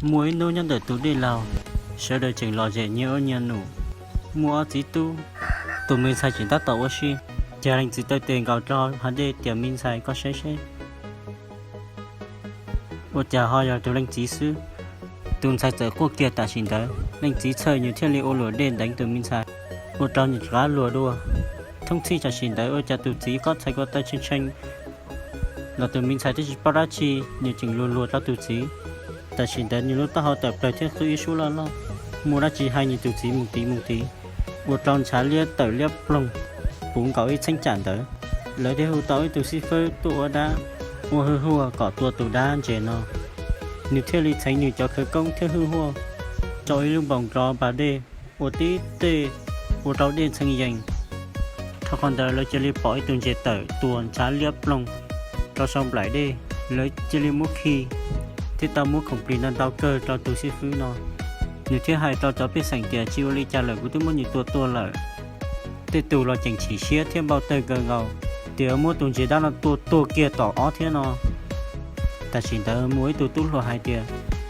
Muaj ib hnub nyob ntawm tus dej laug, sawv daws tseem lom zem nyias ua nyias num, muaj ob txiv tub. Tus me ntxhais tseem tab tom ua si, ces leej txiv taw tes nkaus rau hav dej tias, Me ntxhais, koj saib seb. Ua cas ho yog tus leej txiv xwb. Tus ntxhais txawm quaj kiag tam sim ntawd, leej txiv txhawj nws thiaj li ua luam dej nteev tus me ntxhais, ua rau nws rov qab luag dua. Thoob txhij tam sim ntawd ua cas tus txiv qab txhais ko taw tshee tshee los tus me ntxhais twb tsis paub dab tsi, nws tseem luag luag rau tus txiv. Tam sim ntawd nws lub taub hau tawm plaws thiab qw ib suab loj loj, muaj dab tsi hais nws tus txiv mus tiv mus tiv, ua rau ntshav liab tawm liab ploog puv nkaus ib txheeb tsam ntawd. Lawv thiaj hu tau ib tug xib fwb tuaj ua dab, ua hwj huaj kom tua tus dab ntses no. Nws thiaj li txheev nws cov khawv koob thiab hwj huaj, tso ib lub npoos rau pas dej, ua tib tej, ua rau dej ntxhee yees. Dhau qhov ntawd lawv cia li pom ib tug ntses tawm tuas ntshav liab ploog rau saum nplaim dej. Lawv cia li muab khi, thiab tau muab khoom plig ntau ntau kawg rau tus xib fwb no. Nws thiaj hais rau cov pej xeem tias, Tsis ua li cas lawm, kuv twb muab nws tua tuag lawm. Tej tus los tseem chim siab thiab npau taws kawg nkaus tias muab tus ntses dab no tua tuag kiag tom ob thiab no. Tam sim ntawd muaj ib tug tub hluas hais tias,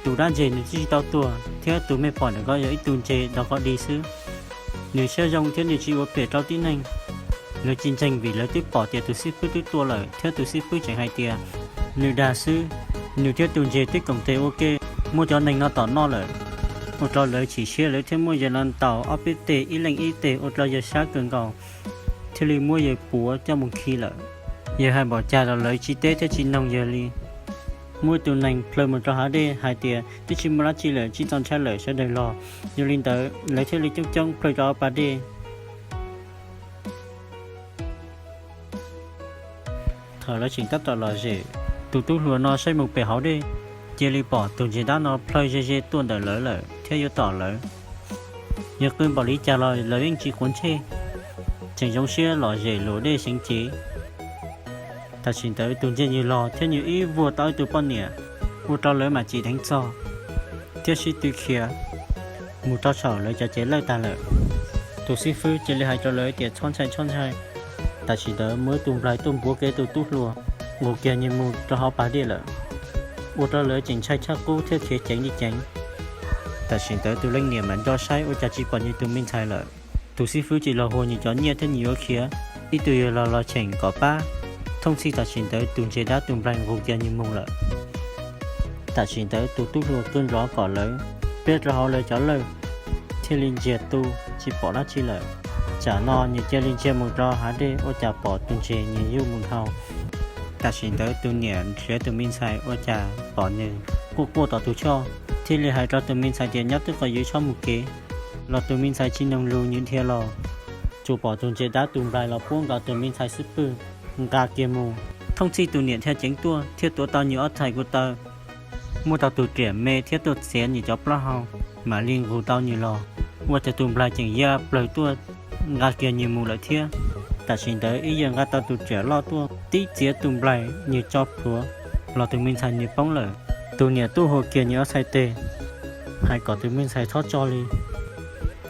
Tus dab ntses nws tsis tau tuag thiab, tus mej pom ntawm ko yog ib tug ntses dog qhov dig xwb. Nws siab zoo thiab nws tsis ua phem rau tib neeg. Lawv tsis ntseeg vim lawv twb pom tias tus xib fwb twb tuaj lawm thiab tus xib fwb tseem hais tias nws dag xwb, nws thiab tus ntses twb koom tes ua ke muab cov neeg no tom noj lawm. Ua rau lawv chim siab, lawv thiaj muab yawg no ntaus ob peb teg, ib leeg ib teg, ua rau yawg sab kawg nkaus, thiaj li muab yawg puav coj mus khi lawm. Yawg hais npaum cas los lawv tsis teb thiab tsis noog yawg li. Muaj ib tug neeg plhaw mus rau hav dej hais tias twb tsis muaj dab tsi lawm, tsis txaus ntshai lawm, sawv daws los. Yog li ntawd lawv thiaj li coob coob plhaw rau ob pas dej. Thaum lawv tseem tab tom lom zem, tus tub hluas no saib mus pem hauv dej, cia li pom tus ntses dab no plhaw ze ze tuaj ntawm lawv lawm thiab yuav tom lawv. Yog qw npaum li cas los lawv yeej tsis quav ntsej, tseem zoo siab lom zem luam dej seev cev. Tam sim ntawd tus ntses nws los thiab nws ib vuag tau ib tug poj niam, ua rau lawv mam tsim dheev txog thiab sib tw khiav mus rau saum lawv cov cev lawj tag lawm. Tus xib fwb cia li hais rau lawv tias, Txhob ntshai, txhob ntshai. Tam sim ntawd muaj ib tug nplaig tuaj npuav kev tus tub hluas nqus kiag nws mus rau hauv pas dej lawm, ua rau lawv tseem ntshai tshaj qub thiab khiav ceev li ceev. Tam sim ntawd tus leej niam mam nco saib ua cas tsis pom nws tus me ntxhais lawm. Tus xib fwb tsis los hu nws cov nyiaj thiab nws yuav khiav, ib tug yawg los los cheem kom pab. Thooj txhij tam sim ntawd tus ntses dab tus nplaig nqus kiag nws mus lawm. Tam sim ntawd tus tub hluas qw nrov kom lawv pliab rau hauv lawv cov lawj, thiaj li ntsiag tu tsis pom dab tsi lawm. Tsam no nws cia li ntsia mus rau hav dej ua cas pom tus ntses nws yuj mus dhau. Tam sim ntawd tus niam nrhiav tus me ntxhais ua cas pom nws quaj quaj tom tus choj, thiaj li hais rau tus me ntxhais tias, Nyob twb qhov ywv txhob mus kev. Los tus me ntxhais tsis noog lus, nws dhia los, tsuas pom tus ntses dab tus nplaig los puab nkaus tus me ntxhais xub pwg nqa kiag mus. Thooj txhij tus niam thiaj ceev tuaj thiab tuav tau nws ob txhais ko taw, muab tau tus riam me thiab tuaj txiav nws cov plaub hau, mam li nqus tau nws los. Ua cas tus nplaig tseem ya plaws tuaj nqa kiag nws mus lawm thiab. Tam sim ntawd ib yawg nqa tau tus riam loj tuaj tib txiav tus nplaig nws tso plhuav, los tus me ntxhais nws poob lawm. Tus niam tuaj hu kiag nws ob txhais tes, hais kom tus me ntxhais txhob tso li.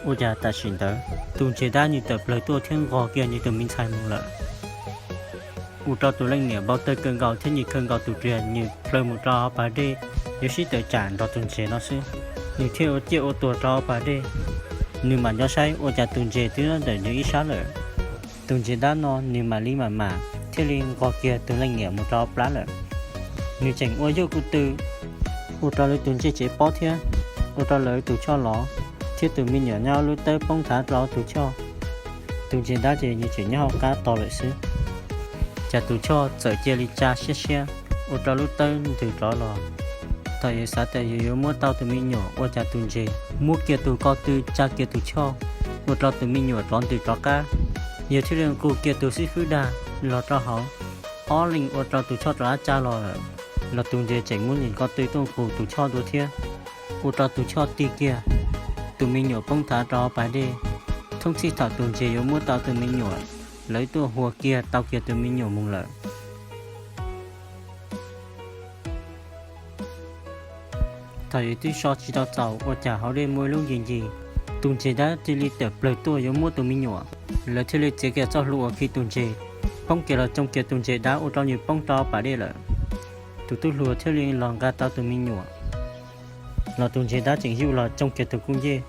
Ua cas tam sim ntawd tus ntses dab nws tawm plaws tuaj thiab nqos kiag nws tus me ntxhais mus lawm. Ua rau tus leej niam npau taws kawg nkaus thiab nws khaws nkaus tus riam nws plhaw mus rau hauv pas dej, yuav sib tawm tsam nrog tus ntses no xwb. Nws thiaj ua ciaj ua tuag rau hauv pas dej. Nws mam nco saib ua cas tus ntses twb nyob ntawm nws ib sab lawm. Tus ntses dab no nws mam li mam mam thiaj li nqos kiag tus leej niam mus rau hauv plab lawm. Nws tseem ua yuj kuj tw, ua rau lawv tus ntsej tsev pob thiab, ua rau lawv tus choj lov, thiab tus me nyuam nyob lub tawb poob thav rau tus choj. Tus ntses dab ces nws tseem nyob hauv qab tos lawm xwb. Cas tus choj txawm cia li tsa siab siab, ua rau lub tawb ntws rov los. Thaum yawg xav tias yawg yuav muab tau tus me nyuam, ua cas tus ntses muab kiag tus ko tw tsa kiag tus choj, ua rau tus me nyuam rov ntws rov qab. Yawg thiaj li nqus kiag tus xib fwb dag los rau hauv, ob leeg ua rau tus choj rov qab tsa los lawm. Los tus ntses tseem muab nws ko tw tuaj nqus tus choj dua thiab, ua rau tus choj tig kiag, tus me nyuam poob thav rau pas dej. Thooj txhij thaum tus ntses yuav muab tau tus me nyuam, lawv tuaj hua kiag tau kiag tus me nyuam mus lawm. Thaum yawg twb so tsis tau txaus, ua cas hauv dej muaj ib lub ncig ncig, tus ntses dab cia li tawm plaws tuaj yuav muab tus me nyuam. Lawv thiaj li txiav kiag txoj hlua uas khi tus ntses, poob kiag los tsoo kiag tus ntses dab ua rau nws poob rau pas dej lawm. Tus tub hluas thiaj li los nqa tau tus me nyuam. los tus ntses dab tseem yuj los tsoo kiag tus kuj ncej,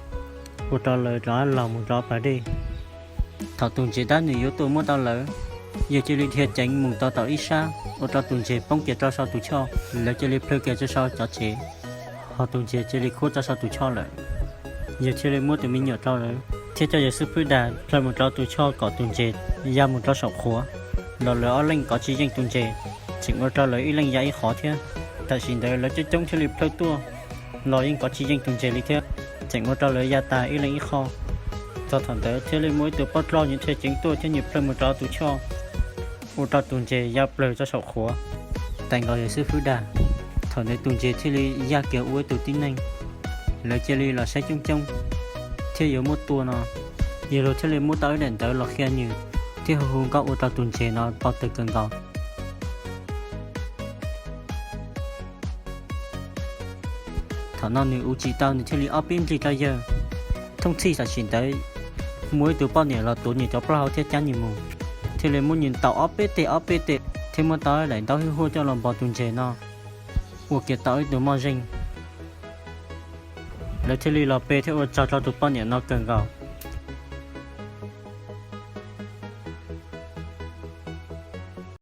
ua rau lawv rov los mus rau pas dej. Thaum tus ntses dab nws yuav tuaj muab tau lawv, yawg cia li dhia ceev mus tau tom ib sab, ua rau tus ntses poob kiag rau saum tus choj, lawv cia li plhws kiag rau saum cov tsev, ho tus ntses cia li khuab rau saum tus choj lawm. Yawg thiaj li muab tus me nyuam rau lawv thiab coj yawg xib fwb dag plhws mus rau tus choj kom tus ntses ya mus rau saum qhuav, los lawv ob leeg kov tsis yeej tus ntses, tseem ua rau lawv ib leeg ya ib qhov thiab. Tam sim ntawd lawv coob coob thiaj li plhws tuaj, los yeej kov tsis yeej tus ntses li thiab, tseem ua rau lawv ya tas ib leeg ib qho. Txog thaum ntawd thiaj li muaj ib tug poj dlog nyias dhia ceev tuaj thiab nyias plhws mus rau tus choj, ua rau tus ntses ya plhws rau saum qhuav, tais nkaus yawg xib fwb dag. Thaum ntawd tus ntses thiaj li ya kiag ua ib tug tib neeg. Lawv cia li los saib coob coob thiab yuav muab tua no, yawg luag thiaj li muab tau ib daim ntawv los qhia nws thiab hu hu nkauj ua rau tus ntses no pov tawg kawg nkaus. Thaum no nws ua tsis tau, nws thiaj li ob peb nplig rau yawg. Thooj txhij tam sim ntawd muaj ib tug poj niam los tuav nws cov plaub hau thiab cab nws mus, thiaj li muab nws ntaus ob peb teg ob peb teg thiab muab tau daim ntaub hwj huaj coj los npog tus ntses no, ua kiag tau ib tug moj zeej. Lawv thiaj li los pe thiab ua tsaug rau tus poj niam no kawg nkaus.